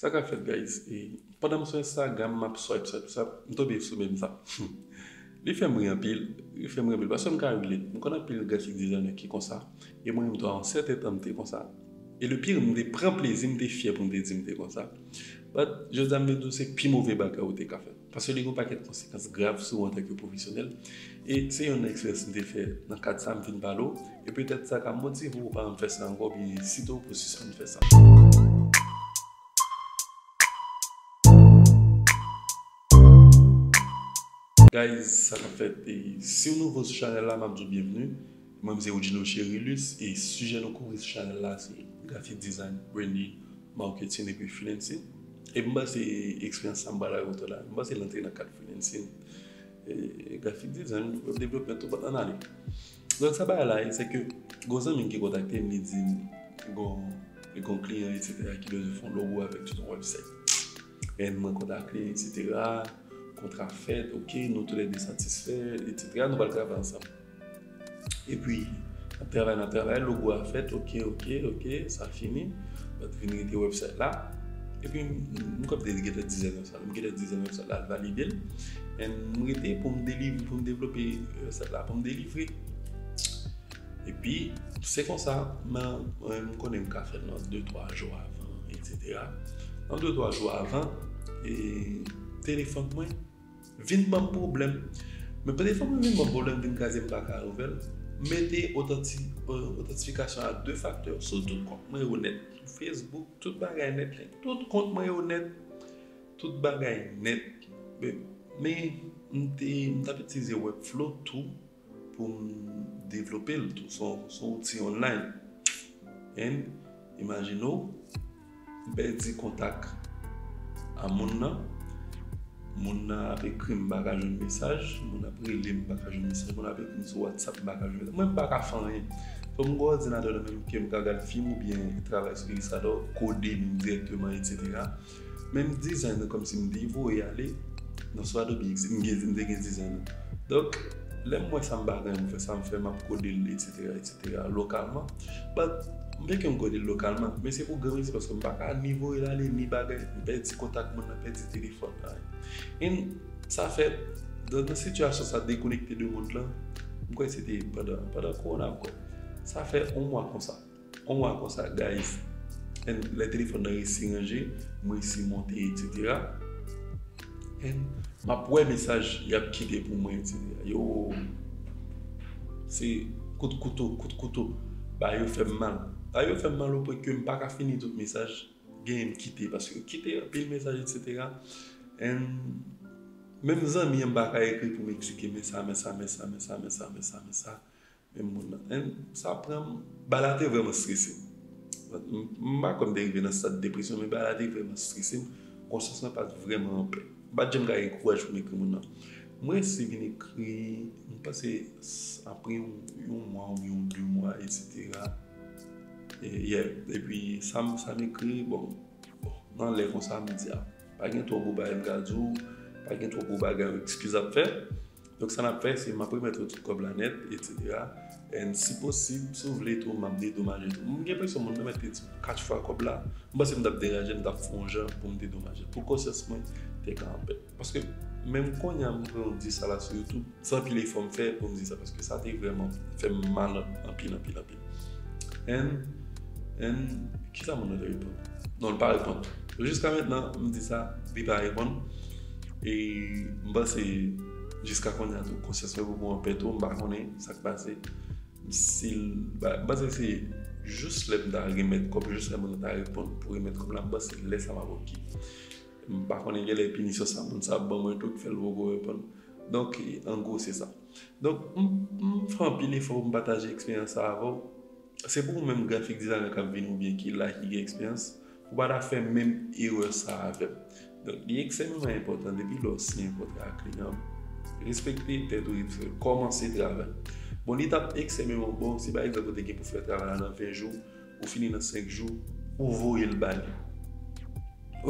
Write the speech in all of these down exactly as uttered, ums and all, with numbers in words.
Sa k ap fèt, guys? E pandan m sou Instagram, m ap swipe, swipe, swipe, m tonbe sou menm sa. Li fè m ri anpil, li fè m ri anpil, paske m ka relate. M konn anpil graphic designer ki konsa, e mwen menm tou, a yon sèten tan, m te konsa. E le pire, m te pran plezi, m te fyè pou m te di m te konsa. But, jodi a, m vin di w se pi move bagay ou te ka fè. Paske li gen yon pakèt konsekans grav sou ou antanke pwofesyonèl. E se yon eksperyans m te fè nan kad sa m vin pale w. E petèt sa ka motive w pa fè sa ankò, oubyen ensite w pou sispann fè sa. Guys, sa k ap fèt? E si w nouvo sou chanèl la, m ap di w byenvni. Mwen, m se Eugino Cherilus, e sijè nou kouvri sou chanèl la, se graphic design, branding, marketing epi freelancing. E m panse eksperyans sa m pral rakonte w la, m panse l antre nan kad freelancing. E graphic design, web development, tout bòt ann ale. Donk, sa bagay la ye, se ke gon zanmi m ki kontakte m, li di m gon, gon kliyan, etsetera, ki bezwen fè yon logo avèk tout yon website. E mwen kontakte, etsetera, kontra fèt, oke, nou toulède satisfè, etsetera, nou pral travay ansanm. Epi, n ap travay, n ap travay, logo a fèt, oke, oke, oke, sa fini. Mwen vin rete website la. Epi, m, m konn te gentan design website la, m gentan design website la, al valide l. And m rete pou m delivre, pou m devlope website la, pou m delivre. Epi, se konsa, mwen, mwen, m konnen m ka fè l nan de, twa jou avan, etsetera. Nan de, twa jou avan, e telefòn mwen vin ban m pwoblèm. Men telefòn mwen vin ban m pwoblèm, vin kraze, m pa ka ouvè l. M mete otanti-, euh, otantifikasyon a de faktè sou tout kont mwen yo nèt. Sou Facebook, tout bagay nèt. Tout kont mwen yo nèt. Tout bagay nèt. Men, men m te, m t ap itilize Webflow tou pou m devlope l tou. Se yon, se yon outi online. And, imajine w, m pèdi kontak a moun nan. Moun nan ap ekri m, m pa ka jwenn mesaj. Moun ap rele m, m pa ka jwenn mesaj. Moun ap ekri m sou WhatsApp, m pa ka jwenn mesaj. Mwen, m pa ka fè anyen. Fò m gen òdinatè nan men m ke m ka gad fim oubyen travay sou Illustrator, kode m dirèkteman, etsetera. Men m design nan kòmsi m te voye ale nan sou Adobe X, m gen, m te gen design nan. Donk, lè m wè sa m pa gen pou fè, sa m fè, m ap kode l, etsetera, etsetera, lokalman. But, m fè ke m kode l lokalman, men se pou gran mesi paske m pa ka ni voye l ale, ni bagay, m pèdi kontak moun nan, pèdi telefòn nan. And sa fè, nan, nan sitiyasyon sa dekonekte de mond lan, m kwè se te pandan, pandan kowona, m kwè. Sa fè yon mwa konsa. On mwa konsa, guys. And lè telefòn nan resi ranje, m resi monte, etsetera. And m ap wè mesaj y ap kite pou mwen, etsetera. Yo, se kout kouto, kout kouto. Bagay yo fè m mal. Bagay yo fè m mal o pwen ke m pa ka fini tout mesaj. Genyen m kite, paske kite anpil mesaj, etsetera. And menm zanmi an m pa ka ekri pou m eksplike men sa, men sa, men sa, men sa, men sa, men sa, men sa. Men moun nan, en, sa pran m, bagay la te vrèman strese m. M, m pa kwè m te rive nan stad depresyon, men bagay la te vrèman strese m. Konsyans mwen pa t vrèman anpè. M pa t janm ka gen kouraj pou m ekri moun nan. M resi vin ekri, m panse s-, apre yon, yon mwa oubyen yon de mwa, etsetera. E, yeah. Epi sa m, sa m ekri, bon, bon, nan lè konsa, m di, a, pa gen twò gwo bagay m ka di w, pa gen twò gwo bagay, ekskiz ap fè. Donk, sa n ap fè, se m ap remèt ou tout kòb la nèt, etsetera. And si posib, si w vle tou, m ap dedomaje tou. M gen enpresyon moun nan mèt te di m kat fwa kòb la. M panse m t ap deraje l, m t ap fè yon jan pou m dedomaje l. Pou konsyans mwen te ka anpè. Paske menm kounye a, m pran yon dis ala sou YouTube, se anpil efò m fè pou m di sa, paske sa te vrèman fè m mal anpil, anpil, anpil. And, and, kisa moun nan te reponn? Non, l pa reponn. Jiska mentnan, m di sa, li pa reponn. E m panse, jiska kounye a tou, konsyans mwen poko anpè tou, m pa konnen sa k pase. Si l, ba-, m panse se jis lè m ta remèt kòb, jis lè moun nan ta reponn pou remèt kòb la, m panse lè sa m ap oke. M pa konnen genlè pinisyon sa moun sa ap ban mwen tou ki fè l poko reponn. Donk, an gwo, se sa. Donk, m, m fè anpil efò pou m pataje eksperyans sa avè w. Se pou ou menm grafik dizayna k ap vini oubyen ki la ki gen eksperyans, pou w pa ta fè menm erè sa avè m. Donk, li ekstrèmeman enpòtan depi lè w siyen kontra ak kliyan an, respekte tèt ou epi kòmanse travay. Bon, li t ap ekstrèmeman bon si, pa egzanp, ou te gen pou fè travay la nan ven jou, ou fini nan senk jou, ou voye l ba li.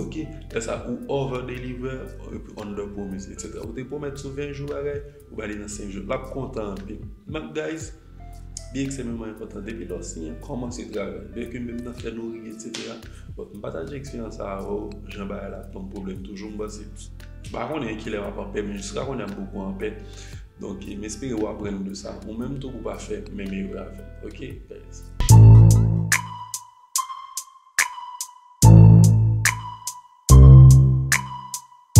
Oke, lè sa, ou over deliver, epi under promise, etsetera. Ou te pwomèt sou ven jou bagay, ou ba li nan senk jou. L ap kontan anpil. Donk, guys, Li ekstrèmeman enpòtan. Depi lè w siyen, kòmanse travay. Byen ke menm nan fè nouri, etsetera. Bon, m pataje eksperyans sa avè w, jan bagay la ap ban m pwoblèm toujou, m panse. M pa konnen kilè m ap anpè, men jiska kounye a m poko anpè. Donk, m espere w aprann de sa. Ou menm tou pou w pa fè menm erè avè m. Ok, guys?